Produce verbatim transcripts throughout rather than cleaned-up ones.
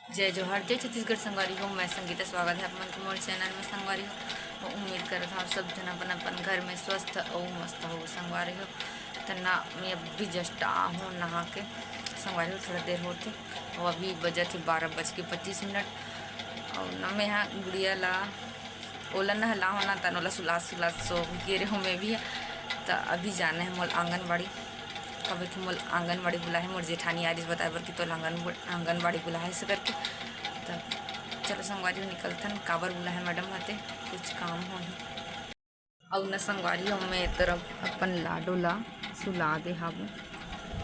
जय जोहार, जय छत्तीसगढ़ संगवारी हो। मैं संगीता, स्वागत है आप मन के मोर चैनल में संगवारी हो। और उम्मीद करत हूँ आप सब जन अपन अपन घर में स्वस्थ और मस्त हो संगवारी हो। त ना मैं अभी जस्ट आ हूँ नहा के संगवारी हो, थोड़ा देर होते। और अभी बजत है बारह बज के पच्चीस मिनट। और ना मैं यहाँ गुड़िया ला ओला नहला होना तन ओला सुलात सुलात सो गे रेहो मैं भी। त अभी जाना है मोल आंगनबाड़ी, कबे कि मोल आंगनबाड़ी बुलाए हे मोर जेठानी आरिस बताए बर कि तोला आंगन आंगनबाड़ी बुलाए से करके। त चलो संगवारी हो निकलथन, काबर बुलाए हे मैडम हते, कुछ काम होही। अउ न संगवारी हो मैं ए तरफ अपन लाडो ला सुला दे हाबो।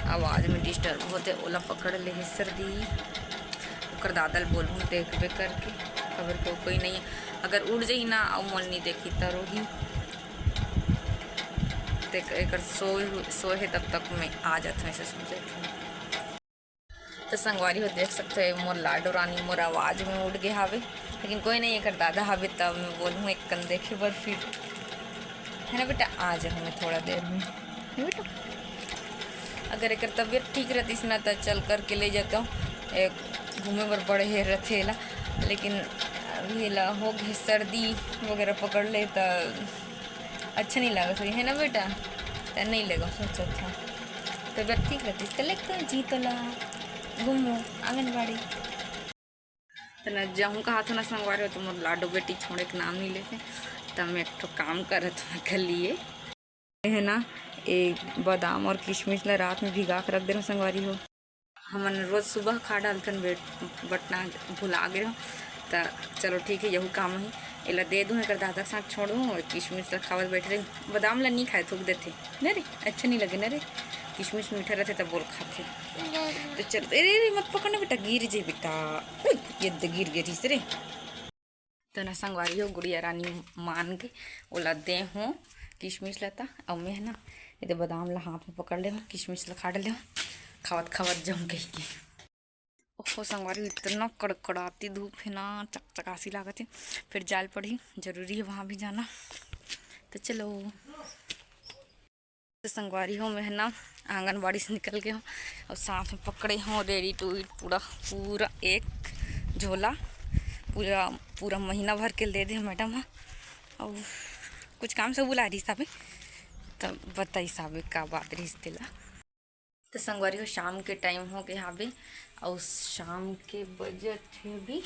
आवाज में डिस्टर्ब होते, ओला पकड़ ले हे सर्दी। ओकर दादा ल बोलहूँ देखबे करके, खबर को कोई नहीं है। अगर उड़ जाही ना अउ मोल नहीं देखी त रोही। ते एकर सोए हु- सोए हे तब तक मैं आ जात हूँ, ऐसे सोच जात हूँ। तो संगवारी हो देख सकते हो मोर लाडो रानी मोर आवाज में उड़ गए हावे, लेकिन कोई नहीं, एकर दादा हावे तब मैं बोलूँ एक कन देखे बर फिर, है ना बेटा, आ जाऊँ मैं थोड़ा देर में, है बेटा। अगर एकर तबीयत ठीक रहतीस ना त चल करके ले जाता हूँ, ए, घूमे बर बड़े हे रथे एला, लेकिन अभी एला हो गए सर्दी वगैरह पकड़ ले त अच्छा नहीं लगा सही, है ना बेटा? त नहीं लेगा सोच अच्छा, तबीयत ठीक रहतीस त लेगता जी तोला घूमो आंगनबाड़ी। त ना जाहूँ कहा था ना संगवारी हो, तो मोर लाडो बेटी छोड़े के नाम नहीं लेते। त मैं एक ठो काम करत हूँ एकर लिए, है ना, ए बादाम और किशमिश ला रात में भिगा के रख दे रहा संगवारी हो। हमन रोज सुबह खा डालथन बेट, बट ना भुला गे रहो। त चलो ठीक है, यहू काम ही, एला दे दूँ, एकर दादा के साथ छोड़ दूँ और किशमिश ला खावत बैठे रही। बादाम ला नहीं खाए, थूक देथे न रे, अच्छा नहीं लगे न रे, किशमिश मीठा रहते तब बोल खाथे। तो चल, अरे, अरे, मत पकड़ना बेटा, गिर जे बेटा। उई, ये दे गिर गे रिस रे। तो ना संगवारी हो, गुड़िया रानी मान के ओला दे हो किशमिश लता, अउ मैं है ना, ये बादाम ला हाथ में पकड़ ले, किशमिश ला खा ले, खावत खावत जाऊँ कह के। ओहो संगवारी, इतना कड़कड़ाती धूप है ना, चकचकासी लागत है। फिर जाल पड़ी, जरूरी है वहाँ भी जाना। तो चलो। तो संगवारी हो, मैं है ना आंगनबाड़ी से निकल गए हूँ और साथ में पकड़े हूँ ready to eat पूरा, पूरा एक झोला, पूरा, पूरा महीना भर के दे दे मैडम ह। और कुछ काम से बुला रही साबे, तब बताई साबे का बात रही तेला। तो संगवारी हो, शाम के टाइम हो गए हाबे और शाम के बजत है भी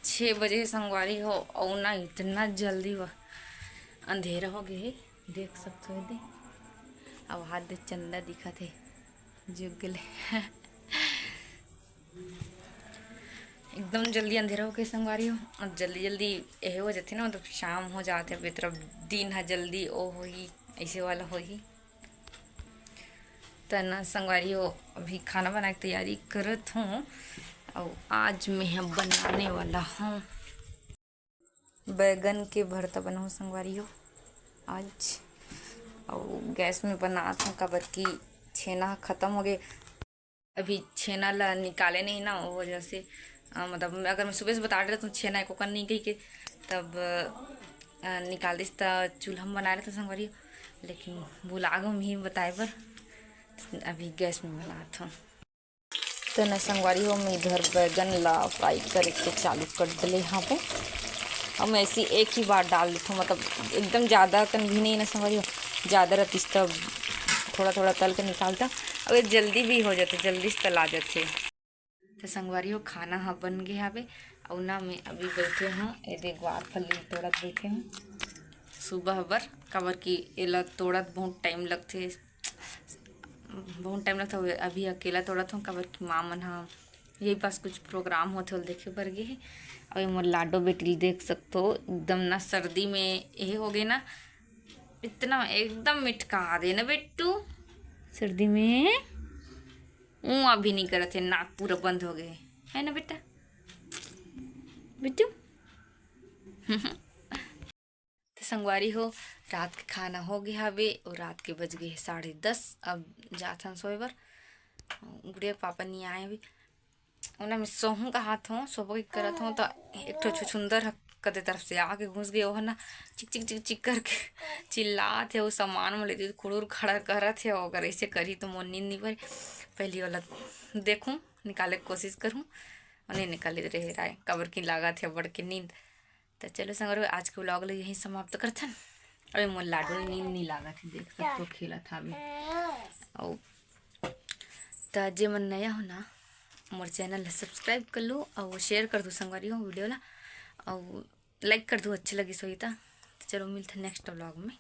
छः बजे संगवारी हो। और ना इतना जल्दी अंधेरा हो गए है, देख सकते हो दे। अब हाथ दे चंदा दिखत है जुगले। एकदम जल्दी अंधेरा हो गए संगवारी हो। अब जल्दी जल्दी यह हो जाते ना, मतलब शाम हो जाते, अब तरफ दिन है जल्दी ओ होही, ऐसे वाला होही। त ना संगवारी हो, अभी खाना बनाए के तैयारी करत हूँ। और आज मैं ह बनाने वाला हूँ बैगन के भरता बनाऊँ संगवारी हो आज। और गैस में बनात हूँ, काबर कि छेना ह खत्म हो गए। अभी छेना ला निकाले नहीं ना, वो वजह से, अ, मतलब अगर मैं सुबह से बता रहे तो छेना एको कन नहीं कही के, तब अ, निकाल दिस त चूल्हा में बना रहे तो संगवारी, लेकिन भुला गो ही बताए बर। अभी गैस में बनात हूँ। तो ना संगवारी हो, मैं इधर बैगन ला फ्राई करे के चालू कर दिले यहाँ पे। अब मैं ऐसी एक ही बार डाल देती हूँ, मतलब एकदम ज़्यादा कन भी नहीं ना संगवारी हो, ज़्यादा रहतीस तब थोड़ा थोड़ा तल के निकालता। अब ये जल्दी भी हो जाते, जल्दी से तला जाते। तो संगवारी हो, खाना ह बन गए हवे। अउ ना मैं अभी बैठे हूँ, ये दे ग्वार फली तोड़त बैठे हूँ सुबह बर, काबर कि एला तोड़त बहुत टाइम लगथे, बहुत टाइम लगथे। अभी अकेला तोड़त हूँ, काबर कि माँ मन ह यही पास कुछ प्रोग्राम होथे, ओला देखे बर गे हे। अउ ये मोर लाडो बेटी ल देख सकथो, एकदम ना सर्दी में ये हो गए ना, इतना एकदम मिटका दे ना बेटू, सर्दी में ऊँ अभी नहीं करत हे, नाक पूरा बंद हो गए, है ना बेटा? बेटू। तो संगवारी हो, रात के खाना हो गया हवे और रात के बज गए हे साढ़े दस। अब जाथन सोए बर, गुड़िया के पापा नहीं आए अभी। ओना मैं सोहूँ कहात हूँ, सोबो के करत हूँ, तो एक ठो छुछुंदर ह कते तरफ से आके घुस गए। ओह ना चिक चिक चिक चिक करके चिल्लात हे, वो सामान में लेती खुड़ुर खड़र करत हे। अगर ऐसे करी तो मोर नींद नहीं पड़े। पहली वाला देखूँ, निकाले के कोशिश करूँ। ओने निकल रहे राय, काबर कि लागत हे बड़ के नींद। त चलो संगवारी, आज के vlog ल यहीं समाप्त करथन। अरे मोर लाडो नींद नहीं लागत हे, देख सकथो खेलत हावे। अउ त जे मन नया हो ना, मोर channel ला subscribe कर लो अउ share कर दो संगवारी हो video ला, अउ like कर दो, अच्छे लगिस होही त। त चलो मिलथन next vlog में।